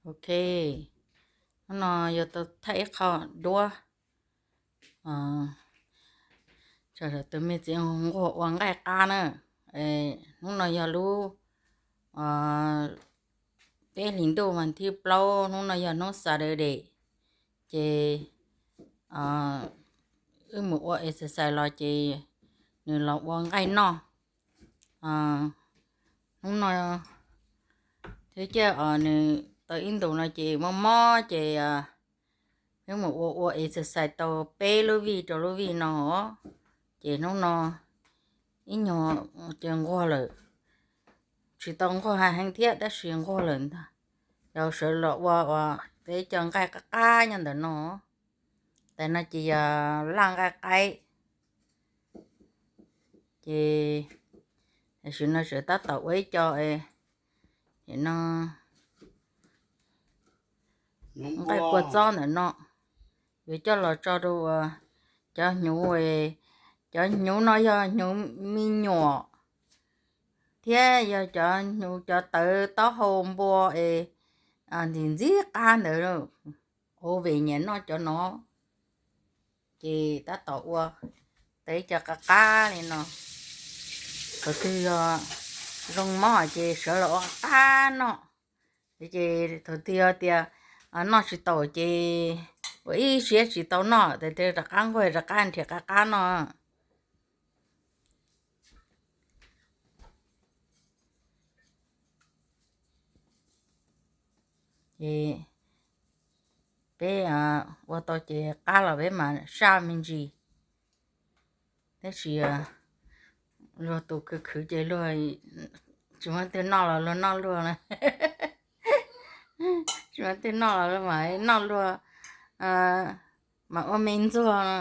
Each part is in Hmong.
Ok, hnub no yuav tau thaij ib qho duab, tus me txiv nquag ua nqaij qab na. Hnub no yog lub peb hlis ntuj vas thib plaub, hnub no yog hnub Saturday, ces wb mus ua exercise los ces nws los ua nqaij noj. Hnub no thiab ces nws tau ib ntus no ces mob mob ces wb mus ua ua exercise tau peb lub vij rau lub vij no. Ces hnub no ib nyuag ces nquag lawm, tsis tau nquag heev thiab tab sis nquag lawm ntag. Yog sawv los ua ua peb cov nqaij qab qab nyob ntawm no. Tais no ces yog laj nqaij qaib. Ces tam sim no sawv tab tom ua ib co no nqaij kua txob ntawm no, yuav coj los tso rau cov hnyuv. Cov hnyuv no yog hnyuv me nyuam thiab yog cov hnyuv cov tawv taub hau npua es ntxim ntxim qab ntawd. Ov, vim nyiam noj cov no ces tab tom ua tau ib co qab qab li no. Thaum twg yog zoo mob ces sawv los ua qab noj. Ces thaum twg yog tias noj tsis tau ces ua ib siab tsis tau noj, tes rov qab nquag rov qab nrhiav qab qab noj. Ces peb ua tau ces qab los peb mam saj me ntsis. Tab sis luag tus khwv khwv ces luag tsis muaj twg noj los luag noj luag na. Tsis muaj twg noj los luag mam noj luag, mam ua me ntxuag no.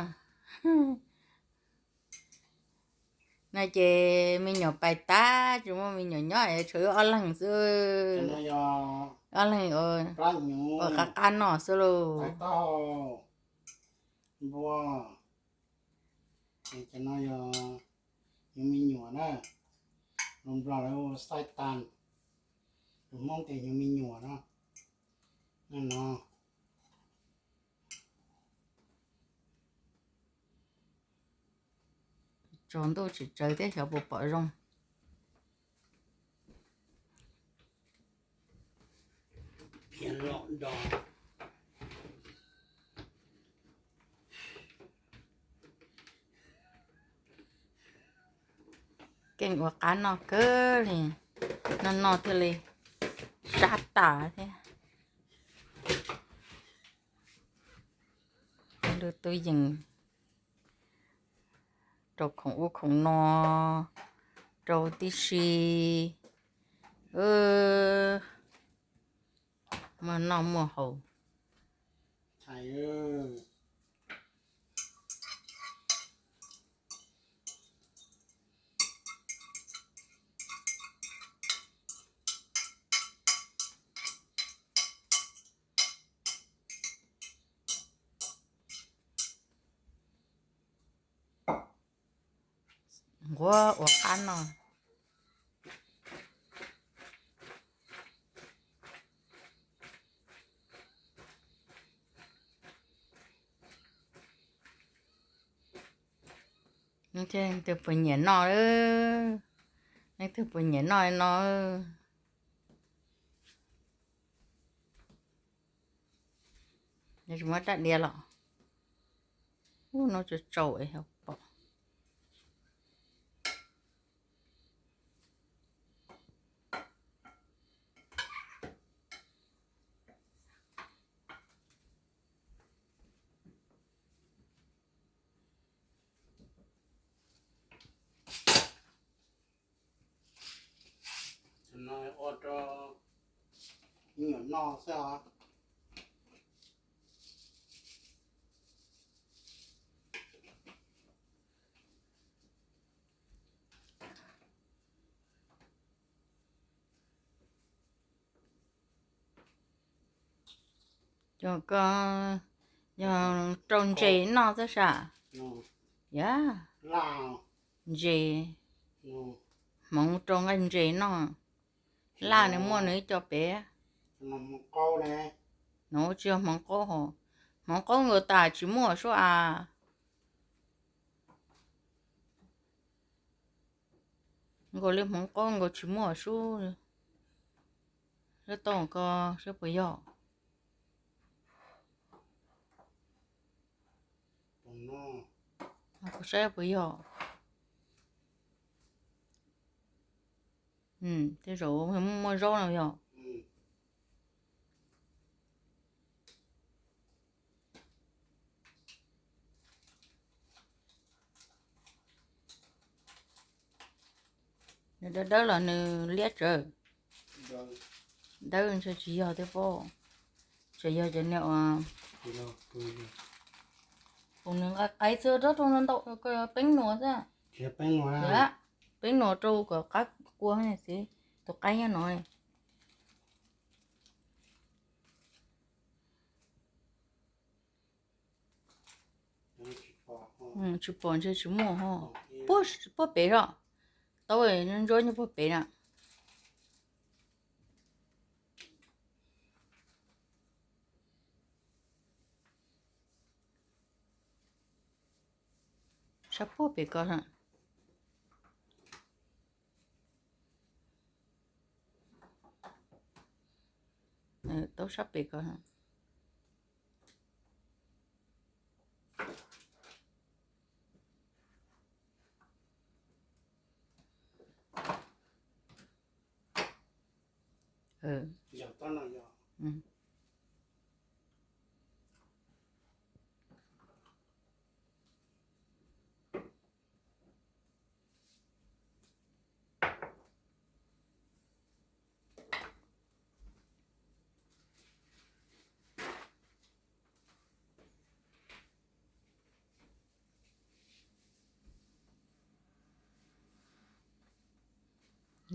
No ces me nyuam pais tag, tsis muaj me nyuam nyob es tshuav wb ob leeg xwb. Ob leeg ua qab qab noj xwb lauj. Cov no yog hnyuv me nyuam na, lus Nplog lawv hu xais tas, lus Hmoob tias hnyuv me nyuam no. No, tsaus ntuj tsis tsawg thiab xyov puas pom zoo. Keej ua qab noj kawg li, noj noj thiaj li sab tas thiab. Lub tub yees rau khoom ub khoom no rau tib si, muaj noj muaj haus. Nquag ua qab noj. Leej twg puas nyiam noj, leej twg puas nyiam noj no. Tsis muab rab diav los, ub, no tsaus tsaus es pom. Ua rau me nyuam noj xwb os. Cov ko yog rau ntses noj xwb sas? Yog, ntses, hmoov rau nqaij ntses noj. Laj nws muaj nws ib co pem. No tsis yog hmoov qaub hos, hmoov qaub nkaus tas tsis muaj sub as. Nkaus li hmoov qaub nkaus tsis muaj sub. Saib tau ko, saib puas yog. Kuv saib puas yog. Tej zaum muaj zaub no yog. Nws dawb dawb los nws liab tsawv? Dawb ntshe tsis yog thiab pob. Tsuas yog cov niag uas nws nqa qaib xwb, rau rau ntau ntau ko, peeb nuas xwb. Peeb nuas rau kom qab kua xwb. Tus qaib nyob no. Tsis pom ntshe tsis muaj ho. Puag pem zog, tau ntsuab nyob puag pem na. Sab puag pem ko. Tau sab pem ko.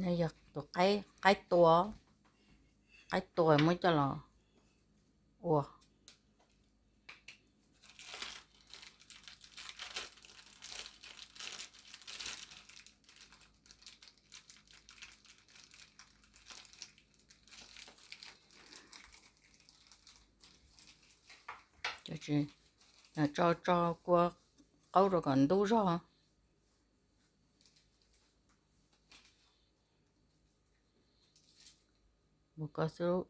No yog tus qaib, qaib tua, qaib tua muab coj los ua. Tso, tso kua qaub rau kom ntub zog. Mus ko xwb.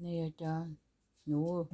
No yog cov nyuv.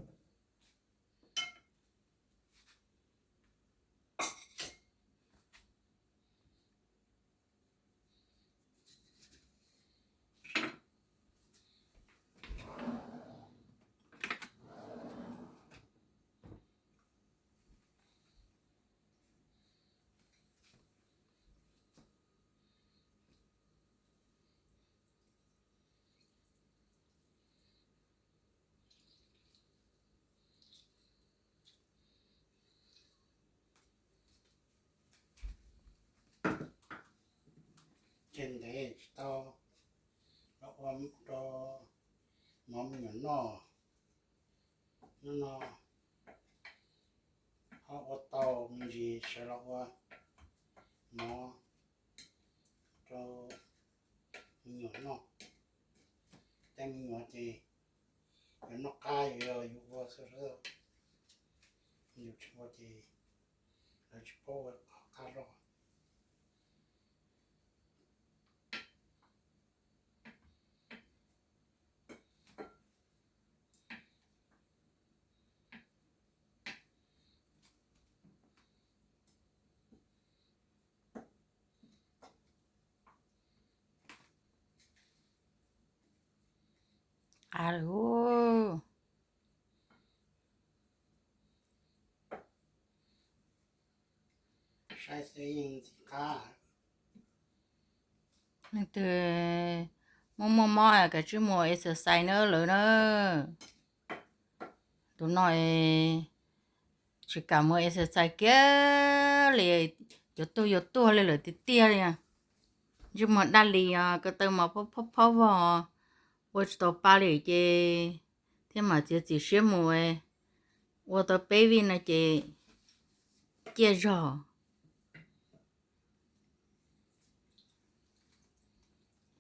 mov me nyuam noj. Hnub no ho ua tau me ntsis sawv los ua mov rau me nyuam noj. Tej me nyuam ces yus noj qab yus yog yus ua xwb, yus tsis ua ces lawv tsis paub ua qab loj. Qab lawm. Saib xwb yeej ntxim qab. Leej twg muaj muaj mob kav tsij mus exercise na lawm na. Tus no tsis kam mus exercise kiag li, yuav tuag yuav tuag li lawm tiag tiag li. Ntsej muag daj li os, ko taw mas phob phob vog, ua tsis tau pa li ces thiaj mam txiav txim siab mus ua tau peb vij no ces ciaj zog.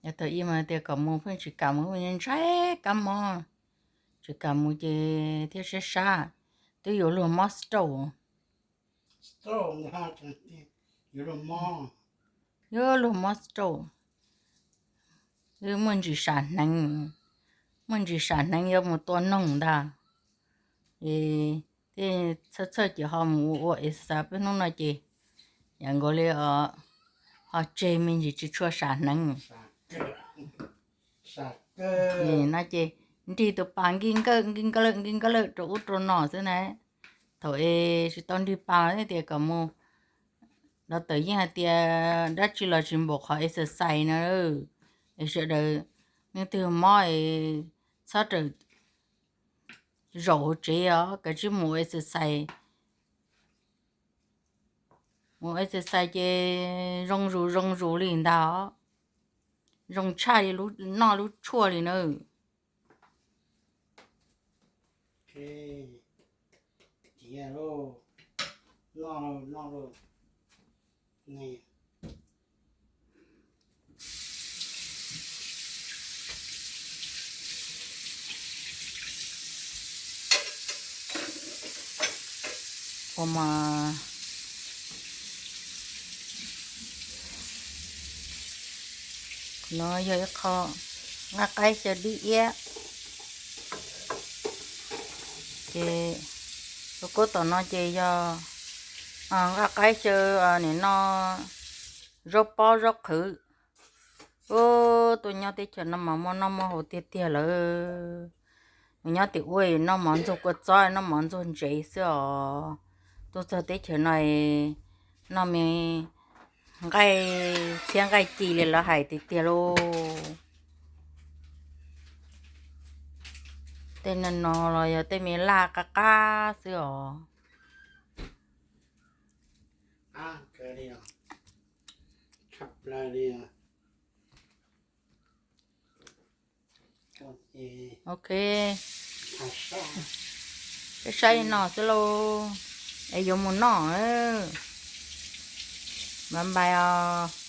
Yav thaum ub mas tias kom mus pheej tsis kam mus, ntshai kab mob, tsis kam mus ces thiaj sab sab, twb yuav luag mob stroke. Yuav luag mob stroke, wb muaj ntsis sam hneev, muaj ntsis sam hneev yuav mus tua noog ntag. Es thiaj txhawj txhawj ces ho mus ua exercise peb hnub no ces yam nkaus li ho tseg me ntsis tsis tshua sam hneev. No ces nrig tus pas nkij nkawj nkij nkawj nkij nkawj rau ub rau no xwb na. Thaum es tsis tau nrig pas tias kom mus, doctor yeej hais tias dab tsi los tsis npaum qhov exercise na. Es sawv daws, leej twg mob es txhob rawm zaum hauv tsev os, kav tsij mus exercise. Mus exercise ces zoo zus zoo zus li ntag, zoo tshaj li noj lub tshuaj li na. Ua mas no yog ib qho nqaij qaib xyaw dib iab. Ces tus kub tom no ces yog nqaij qaib xyaw nim no zaub pob zaub qhwv. Ub, tuaj nyob teb chaws no mas muaj noj muaj haus tiag tiag lawm. Nws nyob tim ub noj mov ntxuag kua txob noj mov ntxuag ntsev xwb os. Tuaj txog teb chaws no noj me nqaij txhiab nqaij ci li lawv hais tiag tiag lauj. Tej no no los yog tej me laj qab qab xwb os. Ok, saib saib li no xwb lauj, es yuav mus noj. Bye bye os.